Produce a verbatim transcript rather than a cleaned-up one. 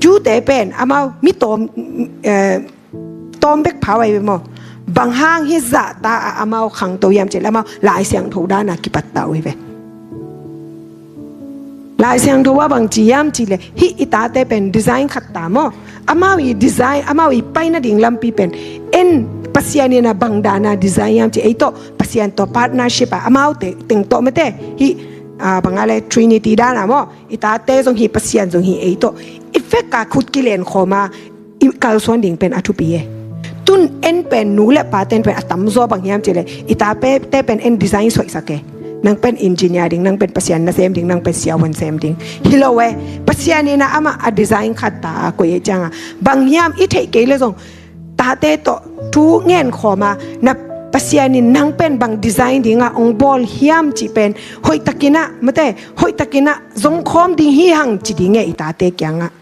Tute pen amau mi tawm, eh, tawm bek pha uh ahi ve maw. Bang hang hih zahta ah amau khangto hiam cih leh amau Lai Siangtho dan a kipattah uh ahi ve. Lai Siangtho ah bang ci hiam cih leh hih i tate pen design khat ta maw. Amau i design, amau i pai nading lampi pen en, Pasian in a bang dan a design hiam cih, ei tawh Pasian tawh partnership a, amaute teng tawh mate, hih, ah, bang a le Trinity dan a maw, i tate zong hi, Pasian zong hi, ei tawh i vek a khut kilen khawm a i kalsuan ding pen a thupi e. Tun en pen, nu le pate'n pen a tamzaw bang hiam cih leh i tate pen en design suaisak e. Nang pen engineer ding, nang pen Pasian nasem ding, nang pen siavuan sem ding. Hi lo e. Pasian in a amah a design khat ta a koih ahih ciang a, bang hiam i theih kei leh zong tate tawh thu ngen khawm a, na Pasian in nang pen bang design ding a hong bawl hiam cih pen hoihtakin a mate, hoihtakin a zong khawm ding hi hang ci ding e i tate kiang ah.